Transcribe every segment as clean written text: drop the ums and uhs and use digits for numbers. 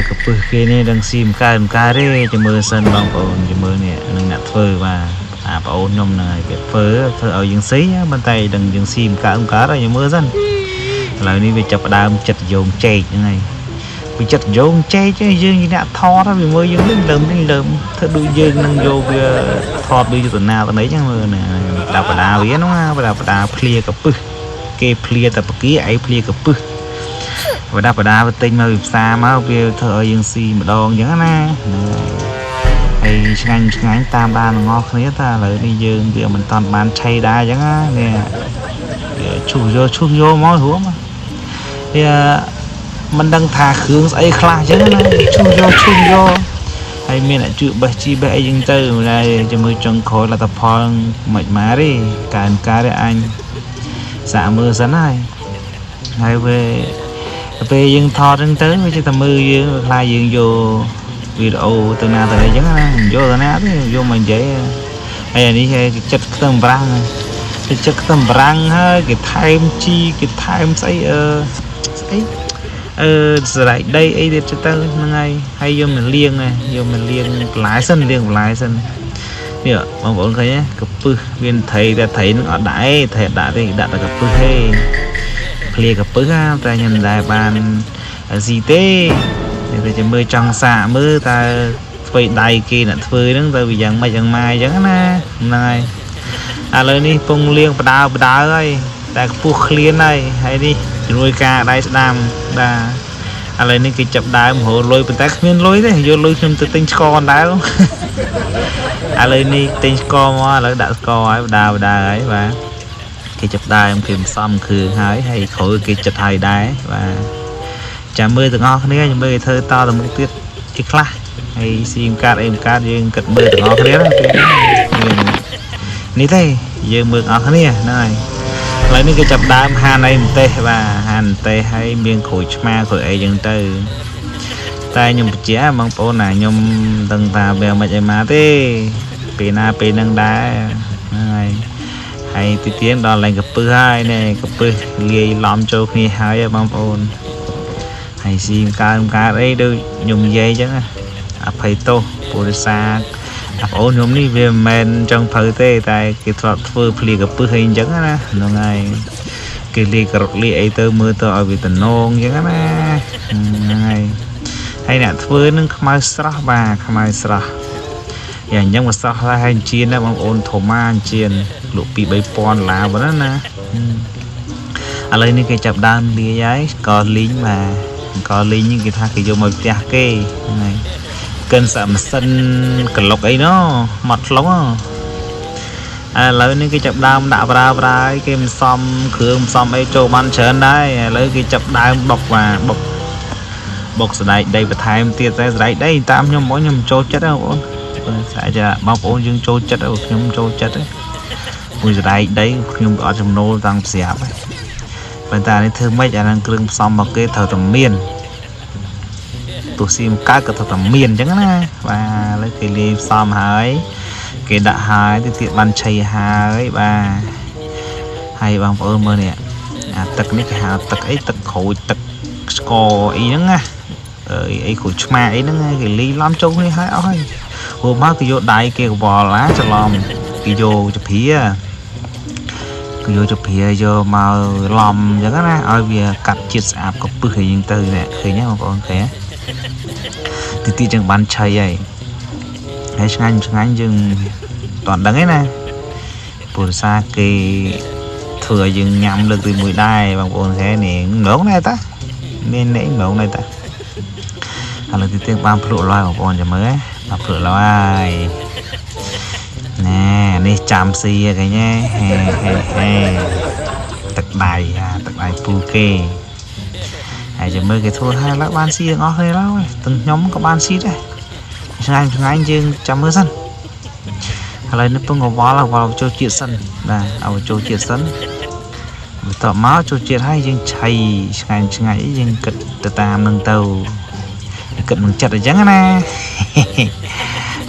កពឹសគេនេះដឹងស៊ីមិនកើតមិនកើតទេចាំមើលសិនបងប្អូនចាំមើលនេះនឹងអ្នកធ្វើបាទអាប្អូនខ្ញុំហ្នឹងហើយគេធ្វើធ្វើឲ្យយើងស៊ីប៉ុន្តែដឹងយើងស៊ីមិនកើតមិនកើតហើយចាំមើលសិនឥឡូវនេះវាចាប់ផ្ដើមចិត្តយោងចេកហ្នឹងហើយវាចិត្តយោងចេកយើងជាអ្នកថតវាមើលយើងនឹងលើមនឹងលើមធ្វើដូចយើងនឹងយកវាថតដូចយុទ្ធនាទៅនេះចឹងមើលណាដាបដាវាហ្នឹងណាបដាបដាភ្លាកពឹសគេភ្លាតែបកាឯងភ្លាកពឹសបដាបដាវាទិញមកពីផ្សារមកវាធ្វើឲ្យយើងស៊ីម្ដងអញ្ចឹងណាហើយឆ្ងាញ់ឆ្ងាញ់តាមដានទាំងអស់គ្នាតាឥឡូវនេះយើងវាមិនតាន់បានឆៃដែរអញ្ចឹងណានេះឈុះយកឈុះយកមករួមវាមិនដឹងថាគ្រឿងស្អីខ្លះអញ្ចឹងណាឈុះយកឈុះយកហើយមានអ្នកជឿបេះជីបេះអីចឹងទៅតែជាមួយចុងក្រោយលទ្ធផលមិនមកទេកើនកើតទេអញសាកមើលសិនហើយហើយវាពេលយើងថតហ្នឹងទៅវាចេះតែមើលយើងខ្លាចយើងយកវីដេអូទៅណាទៅអីចឹងណាយកទៅណាទេយកមកនិយាយហើយអានេះគេចិត្តខ្ទឹមបារាំងគេចិត្តខ្ទឹមបារាំងហើយគេថែមជីគេថែមស្អីអឺស្អីអឺសរៃដីអីទៀតទៅហ្នឹងហើយហើយយកមកលាងយកមកលាងបន្លែសិនលាងបន្លែសិននេះបងប្អូនឃើញទេកពឹសមានត្រីតែត្រីនឹងអត់ដាក់ទេត្រីអត់ដាក់ទេដាក់តែកពឹសទេភ្លាកពឹសតែខ្ញុំមិនដែលបានស៊ីទេតែចាំមើលចង់សាកមើលតើធ្វើដៃគេអ្នកធ្វើហ្នឹងទៅវាយ៉ាងម៉េចយ៉ាងម៉ាយអញ្ចឹងណាហ្នឹងហើយឥឡូវនេះពងលាងបដើបដើហើយតែខ្ពស់ឃ្លានហើយហើយនេះជំនួយការដៃស្ដាំបាទឥឡូវនេះគេចាប់ដើមរកលុយប៉ុន្តែគ្មានលុយទេយកលុយខ្ញុំទៅទិញស្ករដែរឥឡូវនេះទិញស្ករមកឥឡូវដាក់ស្ករហើយបដើបដើហើយបាទគេចាប់ដើមគេផ្សំគ្រឿងហើយហើយក្រោយគេចិត្តហើយដែរបាទចាំមើលទាំងអស់គ្នាចាំមើលគេធ្វើតទៅមុខទៀតគេខ្លះហើយស៊ីមកាត់អីមកាត់យើងគិតមើលទាំងអស់គ្នាណាពេលនេះទេយើងមើលអស់គ្នាហ្នឹងហើយឥឡូវនេះគេចាប់ដើមហានអីម្ទេសបាទហានម្ទេសហើយមានក្រូចឆ្មាក្រូចអីចឹងទៅតែខ្ញុំបញ្ជាក់បងប្អូនណាខ្ញុំដឹងថាវាមិនអីមកទេពេលណាពេលហ្នឹងដែរហ្នឹងហើយហើយទីទៀងដល់ឡើងកពឹសហើយនេះកពឹសលាយឡំចូលគ្នាហើយបងប្អូនហើយស៊ីកើមកើតអីដូចខ្ញុំនិយាយចឹងអភ័យទោសពុរិសាបងប្អូនខ្ញុំនេះវាមិនមែនចង់ភៅទេតែគេធ្លាប់ធ្វើភ្លាកពឹសអីអញ្ចឹងណាហ្នឹងហើយគេលាយការ៉ុតលាយអីទៅមើលទៅឲ្យវាតំណងអញ្ចឹងណាហ្នឹងហើយហើយអ្នកធ្វើនឹងខ្មៅស្រស់បាទខ្មៅស្រស់យ៉ាងអញ្ចឹងមកស្រស់ហើយអញ្ជៀនណាបងប្អូនធំអាអញ្ជៀនលក់2 3000ដុល្លារប៉ុណ្ណាណាឥឡូវនេះគេចាប់ដើមលាយហើយកលីងបាទកលីងគេថាគេយកមកផ្ទះគេហ្នឹងហើយកិនសាម៉ាស៊ីនកលុកអីណោះមកខ្លងឥឡូវនេះគេចាប់ដើមដាក់ប្រើប្រើគេមិនសំគ្រឿងមិនសំអីចូលបានច្រើនដែរឥឡូវគេចាប់ដើមបុកបាទបុកបុកសណ្តែកដីបន្ថែមទៀតតែសណ្តែកដីតាមខ្ញុំមកខ្ញុំចូលចិត្តបងប្អូនស្អាតចាបងប្អូនយើងចូលចិត្តខ្ញុំចូលចិត្តមួយសណ្តែកដីខ្ញុំក៏អត់ចំណូលតាំងស្រាប់ដែរប៉ុន្តែនេះធ្វើម៉េចអានឹងគ្រឿងផ្សំរបស់គេត្រូវតែមានទោះស៊ីមកើតក៏ត្រូវតែមានអញ្ចឹងណាបាទឥឡូវគេលាយផ្សំហើយគេដាក់ហើយទៅទៀតបានឆៃហើយបាទហើយបងប្អូនមើលនេះអាទឹកនេះគេហៅទឹកអីទឹកក្រូចទឹកស្ករអីហ្នឹងណាអីក្រូចឆ្មាអីហ្នឹងគេលីឡំចូលគ្នាហើយអស់ហើយព្រោះមកគេយកដៃគេកវល់ណាច្រឡំគេយកចព្រាគេយកចព្រាយកមកឡំអញ្ចឹងណាឲ្យវាកាត់ជាតិស្អាតកពឹសអីហ្នឹងទៅនេះឃើញទេបងប្អូនឃើញទេទីទីចឹងបានឆៃហើយហើយឆ្ងាញ់ឆ្ងាញ់យើងតន់ដឹងឯណាពុរិសាគេធ្វើឲ្យយើងញ៉ាំលើកទី1ដែរបងប្អូនឃើញនេះម្ដងដែរតាមាននេះម្ដងដែរតាឥឡូវទីទៀងបានភ្លក់ឡើយបងប្អូនចាំមើលបានភ្លក់ឡើយណែនេះចាំស៊ីកញ្ញាហេហេហេទឹកដៃទឹកដៃពូគេហើយចាំមើលគេធ្វើហើយឡើយបានស៊ីទាំងអស់គ្នាឡើយទាំងខ្ញុំក៏បានស៊ីដែរឆ្ងាញ់ឆ្ងាញ់យើងចាំមើលសិនឥឡូវនេះពងកវល់វល់ចូលជាតិសិនបាទឲ្យចូលជាតិសិនបន្ទាប់មកចូលជាតិហើយយើងឆៃឆ្ងាញ់ឆ្ងាញ់យើងគិតទៅតាមនឹងទៅគិតនឹងចិត្តអញ្ចឹងណា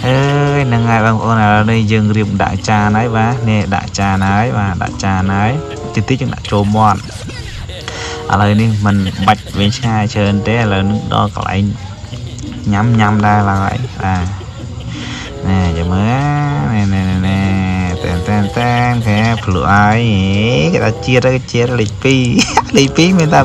អើយហ្នឹងហើយបងប្អូនឥឡូវនេះយើងរៀបដាក់ចានហើយបាទនេះដាក់ចានហើយបាទដាក់ចានហើយតិចតិចយើងដាក់ចូលមាត់ឥឡូវនេះมันបាច់វិញឆ្ងាយច្រើនទេឥឡូវនឹងដល់កន្លែង ញ៉ាំញ៉ាំដែរឡើយបាទណែចាំមើលណែណែណែតែនតែនតែនគេភ្លក់ហើយគេថាជាតិជាតិលេខ2លេខ2មានតែ